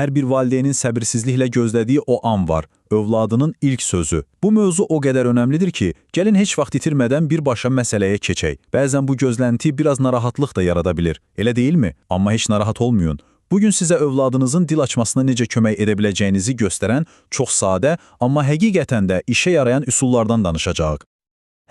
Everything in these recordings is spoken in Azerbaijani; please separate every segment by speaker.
Speaker 1: hər bir valideynin səbirsizliklə gözlədiyi o an var, övladının ilk sözü. Bu mövzu o qədər önəmlidir ki, gəlin heç vaxt itirmədən birbaşa məsələyə keçək. Bəzən bu gözlənti biraz narahatlıq da yarada bilir. Elə deyilmi? Amma heç narahat olmayın. Bugün sizə övladınızın dil açmasına necə kömək edə biləcəyinizi göstərən çox sadə, amma həqiqətən də işə yarayan üsullardan danışacağıq.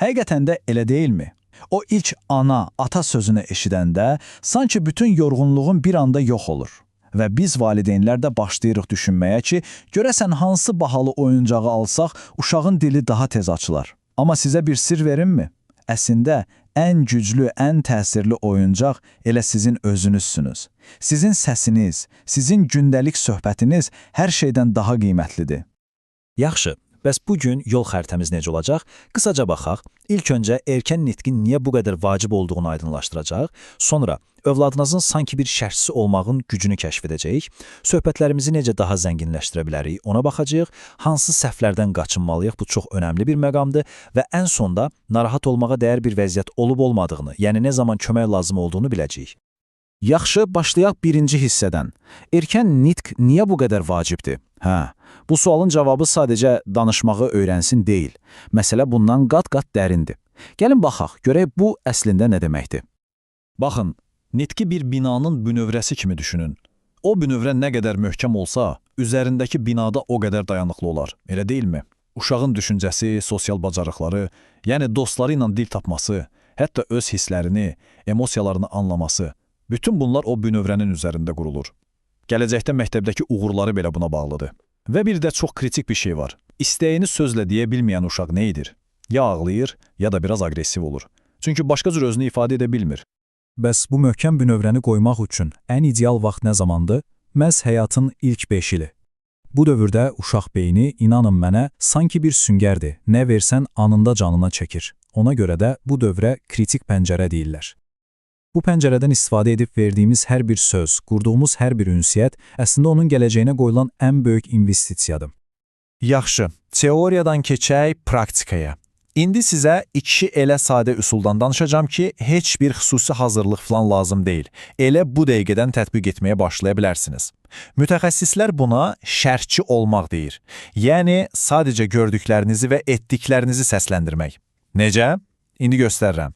Speaker 2: Həqiqətən də elə deyilmi? O ilk ana, ata sözünü eşidəndə sanki bütün yorğunluğun bir anda yox olur. Və biz valideynlər də başlayırıq düşünməyə ki, görəsən hansı bahalı oyuncağı alsaq, uşağın dili daha tez açılar. Amma sizə bir sirr verimmi? Əslində, ən güclü, ən təsirli oyuncaq elə sizin özünüzsünüz. Sizin səsiniz, sizin gündəlik söhbətiniz hər şeydən daha qiymətlidir.
Speaker 3: Yaxşı, bəs bu gün yol xəritəmiz necə olacaq? Qısaca baxaq. İlk öncə erkən nitqin niyə bu qədər vacib olduğunu aydınlaşdıracaq. Sonra övladınızın sanki bir şərhçisi olmağın gücünü kəşf edəcəyik. Söhbətlərimizi necə daha zənginləşdirə bilərik, ona baxacağıq. Hansı səhvlərdən qaçınmalıyıq, bu çox önəmli bir məqamdır və ən sonda narahat olmağa dəyər bir vəziyyət olub olmadığını, yəni nə zaman kömək lazım olduğunu biləcəyik.
Speaker 2: Yaxşı, başlayaq birinci hissədən. Erkən nitq niyə bu qədər vacibdir? Hə, bu sualın cavabı sadəcə danışmağı öyrənsin deyil. Məsələ bundan qat-qat dərindir. Gəlin baxaq, görək bu əslində nə deməkdir.
Speaker 1: Baxın, nitqi bir binanın bünövrəsi kimi düşünün. O bünövrə nə qədər möhkəm olsa, üzərindəki binada o qədər dayanıqlı olar. Elə deyilmi? Uşağın düşüncəsi, sosial bacarıqları, yəni dostları ilə dil tapması, hətta öz hisslərini, emosiyalarını anlaması, bütün bunlar o bünövrənin üzərində qurulur. Gələcəkdə məktəbdəki uğurları belə buna bağlıdır. Və bir də çox kritik bir şey var. İstəyini sözlə deyə bilməyən uşaq nə edir? Ya ağlayır, ya da biraz aqressiv olur. Çünki başqa cür özünü ifadə edə bilmir.
Speaker 2: Bəs bu möhkəm bünövrəni qoymaq üçün ən ideal vaxt nə zamandır? Məhz həyatın ilk 5 ili. Bu dövrdə uşaq beyni, inanın mənə, sanki bir süngərdir. Nə versən anında canına çəkir. Ona görə də bu dövrə kritik pəncərə deyirlər. Bu pəncərədən istifadə edib verdiyimiz hər bir söz, qurduğumuz hər bir ünsiyyət əslində onun gələcəyinə qoyulan ən böyük investisiyadır.
Speaker 1: Yaxşı, teoriyadan keçək praktikaya. İndi sizə iki elə sadə üsuldan danışacağam ki, heç bir xüsusi hazırlıq falan lazım deyil. Elə bu dəqiqədən tətbiq etməyə başlaya bilərsiniz. Mütəxəssislər buna şərhçi olmaq deyir. Yəni sadəcə gördüklərinizi və etdiklərinizi səsləndirmək. Necə? İndi göstərirəm.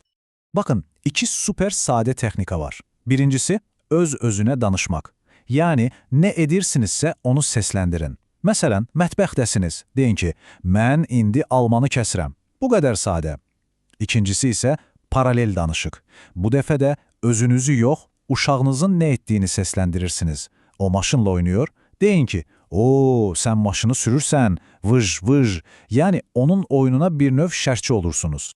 Speaker 2: Bakın, iki super sadə texnika var. Birincisi, öz-özünə danışmaq. Yəni, nə edirsinizsə onu səsləndirin. Məsələn, mətbəxdəsiniz. Deyin ki, mən indi almanı kəsirəm. Bu qədər sadə. İkincisi isə paralel danışıq. Bu dəfə də özünüzü yox, uşağınızın nə etdiyini səsləndirirsiniz. O maşınla oynayır. Deyin ki, "Oo, sən maşını sürürsən." Vıj vıj. Yəni onun oyununa bir növ şərhçi olursunuz.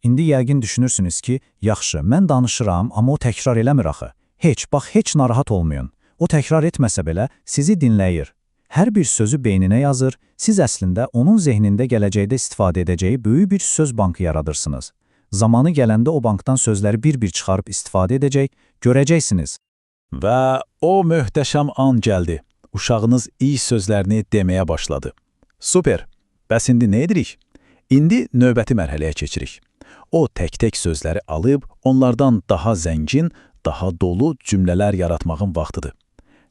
Speaker 2: İndi yəqin düşünürsünüz ki, yaxşı, mən danışıram, amma o təkrar eləmir axı. Heç, bax, heç narahat olmayın. O təkrar etməsə belə sizi dinləyir. Hər bir sözü beyninə yazır, siz əslində onun zehnində gələcəkdə istifadə edəcəyi böyük bir söz bankı yaradırsınız. Zamanı gələndə o bankdan sözləri bir-bir çıxarıb istifadə edəcək, görəcəksiniz.
Speaker 3: Və o möhtəşəm an gəldi. Uşağınız ilk sözlərini deməyə başladı. Super! Bəs indi nə edirik? İndi növbəti mərhələyə keçirik. O tək-tək sözləri alıb onlardan daha zəngin, daha dolu cümlələr yaratmağın vaxtıdır.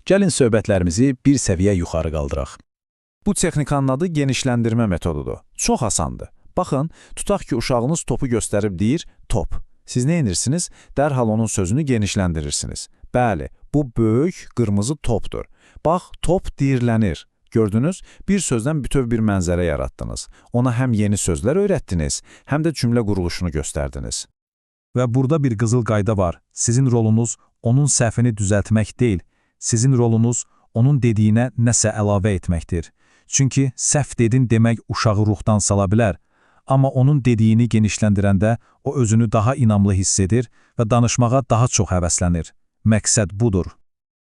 Speaker 3: Gəlin söhbətlərimizi bir səviyyə yuxarı qaldıraq.
Speaker 1: Bu texnikanın adı genişləndirmə metodudur. Çox asandır. Baxın, tutaq ki, uşağınız topu göstərib deyir, top. Siz nə edirsiniz? Dərhal onun sözünü genişləndirirsiniz. Bəli, bu böyük qırmızı topdur. Bax, top diyirlənir. Gördünüz? Bir sözdən bütöv bir mənzərə yaratdınız. Ona həm yeni sözlər öyrətdiniz, həm də cümlə quruluşunu göstərdiniz.
Speaker 2: Və burada bir qızıl qayda var. Sizin rolunuz onun səhvini düzəltmək deyil, sizin rolunuz onun dediyinə nəsə əlavə etməkdir. Çünki səhv dedin demək uşağı ruhdan sala bilər. Amma onun dediyini genişləndirəndə o özünü daha inamlı hiss edir və danışmağa daha çox həvəslənir. Məqsəd budur.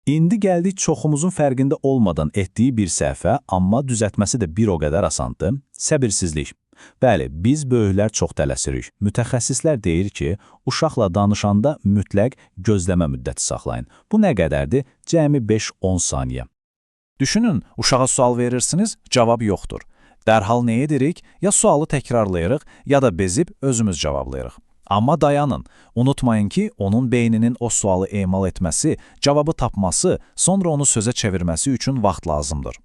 Speaker 3: İndi gəldik çoxumuzun fərqində olmadan etdiyi bir səhvə, amma düzəltməsi də bir o qədər asandır. Səbirsizlik. Bəli, biz böyüklər çox tələsirik. Mütəxəssislər deyir ki, uşaqla danışanda mütləq gözləmə müddəti saxlayın. Bu nə qədərdir? Cəmi 5-10 saniyə.
Speaker 1: Düşünün, uşağa sual verirsiniz, cavab yoxdur. Dərhal nə edirik? Ya sualı təkrarlayırıq, ya da bezib özümüz cavablayırıq.
Speaker 2: Amma dayanın, unutmayın ki, onun beyninin o sualı emal etməsi, cavabı tapması, sonra onu sözə çevirməsi üçün vaxt lazımdır.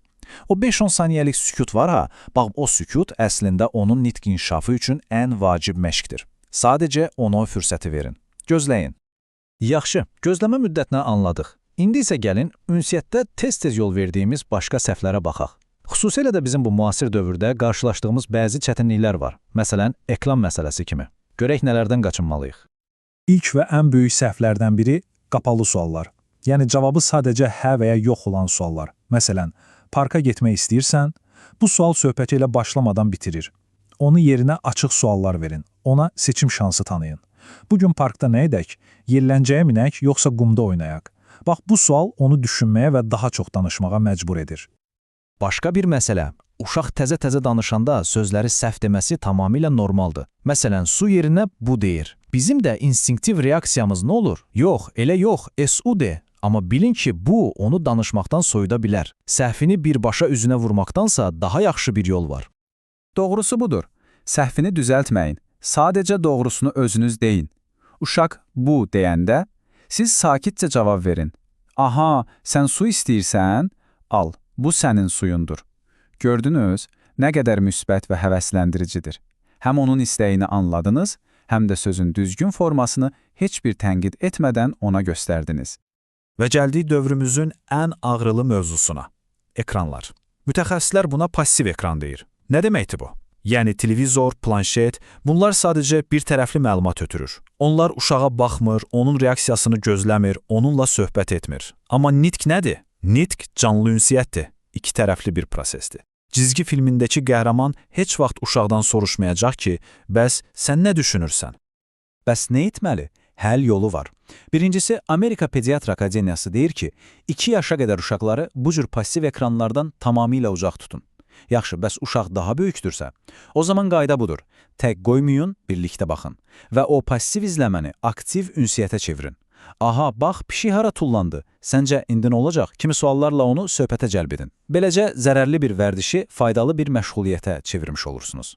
Speaker 2: O 5-10 saniyəlik sükut var ha, bax o sükut əslində onun nitq inkişafı üçün ən vacib məşqdir. Sadəcə ona o fürsəti verin. Gözləyin. Yaxşı, gözləmə müddətini anladıq. İndi isə gəlin ünsiyyətdə tez-tez yol verdiyimiz başqa səhvlərə baxaq. Xüsusilə də bizim bu müasir dövrdə qarşılaşdığımız bəzi çətinliklər var. Məsələn, ekran məsələsi kimi. Görək nələrdən qaçınmalıyıq.
Speaker 4: İlk və ən böyük səhvlərdən biri qapalı suallar. Yəni cavabı sadəcə hə və ya yox olan suallar. Məsələn, parka getmək istəyirsən? Bu sual söhbəti elə başlamadan bitirir. Onu yerinə açıq suallar verin. Ona seçim şansı tanıyın. Bu gün parkda nə edək? Yelləncəyə minək, yoxsa qumda oynayaq? Bax bu sual onu düşünməyə və daha çox danışmağa məcbur edir.
Speaker 2: Başqa bir məsələ, uşaq təzə-təzə danışanda sözləri səhv deməsi tamamilə normaldır. Məsələn, su yerinə bu deyir. Bizim də instinktiv reaksiyamız nə olur? Yox, elə yox, SU de. Amma bilin ki, bu onu danışmaqdan soyuda bilər. Səhvini birbaşa üzünə vurmaqdansa daha yaxşı bir yol var.
Speaker 5: Doğrusu budur. Səhvini düzəltməyin. Sadəcə doğrusunu özünüz deyin. Uşaq bu deyəndə siz sakitcə cavab verin. Aha, sən su istəyirsən? Al, bu sənin suyundur. Gördünüz, nə qədər müsbət və həvəsləndiricidir. Həm onun istəyini anladınız, həm də sözün düzgün formasını heç bir tənqid etmədən ona göstərdiniz.
Speaker 2: Və gəldik dövrümüzün ən ağrılı mövzusuna – ekranlar. Mütəxəssislər buna passiv ekran deyir. Nə deməkdir bu? Yəni televizor, planşet, bunlar sadəcə bir tərəfli məlumat ötürür. Onlar uşağa baxmır, onun reaksiyasını gözləmir, onunla söhbət etmir. Amma nitq nədir? Nitq canlı ünsiyyətdir, iki tərəfli bir prosesdir. Cizgi filmindəki qəhrəman heç vaxt uşaqdan soruşmayacaq ki, bəs sən nə düşünürsən?
Speaker 6: Bəs nə etməli? Həll yolu var. Birincisi, Amerika Pediatr Akademiyası deyir ki, 2 yaşa qədər uşaqları bu cür passiv ekranlardan tamamilə uzaq tutun. Yaxşı, bəs uşaq daha böyükdürsə? O zaman qayda budur. Tək qoymayın, birlikdə baxın. Və o passiv izləməni aktiv ünsiyyətə çevirin. Aha, bax, pişik hara tullandı? Səncə indi nə olacaq? Kimi suallarla onu söhbətə cəlb edin. Beləcə zərərli bir vərdişi faydalı bir məşğuliyyətə çevirmiş olursunuz.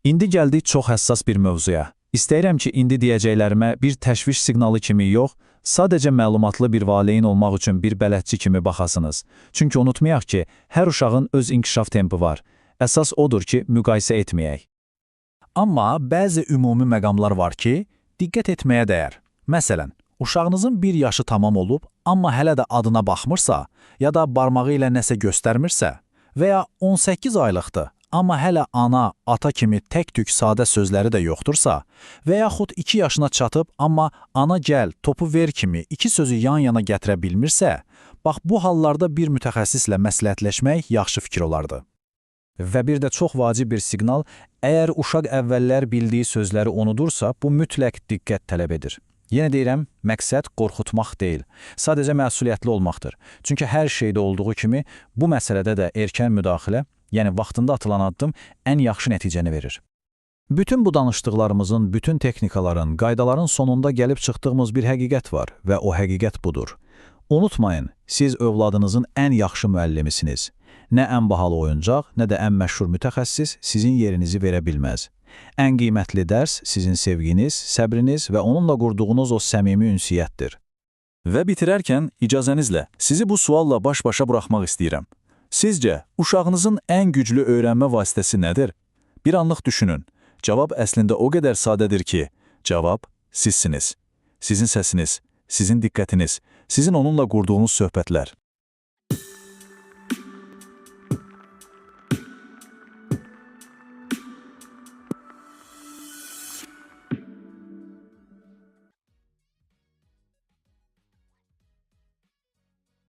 Speaker 2: İndi gəldik çox həssas bir mövzuya. İstəyirəm ki, indi deyəcəklərimə bir təşviş siqnalı kimi yox, sadəcə məlumatlı bir valideyn olmaq üçün bir bələdçi kimi baxasınız. Çünki unutmayaq ki, hər uşağın öz inkişaf tempi var. Əsas odur ki, müqayisə etməyək. Amma bəzi ümumi məqamlar var ki, diqqət etməyə dəyər. Məsələn, uşağınızın bir yaşı tamam olub, amma hələ də adına baxmırsa, ya da barmağı ilə nəsə göstərmirsə və ya 18 aylıqdır, amma hələ ana, ata kimi tək-tük sadə sözləri də yoxdursa və yaxud 2 yaşına çatıb, amma ana gəl, topu ver kimi iki sözü yan-yana gətirə bilmirsə, bax bu hallarda bir mütəxəssislə məsləhətləşmək yaxşı fikir olardı.
Speaker 6: Və bir də çox vacib bir siqnal, əgər uşaq əvvəllər bildiyi sözləri unudursa, bu mütləq diqqət tələb edir. Yenə deyirəm, məqsəd qorxutmaq deyil, sadəcə məsuliyyətli olmaqdır. Çünki hər şeydə olduğu kimi bu məsələdə də erkən müdaxilə, yəni vaxtında atılan addım ən yaxşı nəticəni verir.
Speaker 2: Bütün bu danışdıqlarımızın, bütün texnikaların, qaydaların sonunda gəlib çıxdığımız bir həqiqət var və o həqiqət budur. Unutmayın, siz övladınızın ən yaxşı müəllimisiniz. Nə ən bahalı oyuncaq, nə də ən məşhur mütəxəssis sizin yerinizi verə bilməz. Ən qiymətli dərs sizin sevginiz, səbriniz və onunla qurduğunuz o səmimi ünsiyyətdir.
Speaker 1: Və bitirərkən icazənizlə sizi bu sualla baş-başa buraxmaq istəyirəm. Sizcə, uşağınızın ən güclü öyrənmə vasitəsi nədir? Bir anlıq düşünün. Cavab əslində o qədər sadədir ki, cavab sizsiniz. Sizin səsiniz, sizin diqqətiniz, sizin onunla qurduğunuz söhbətlər.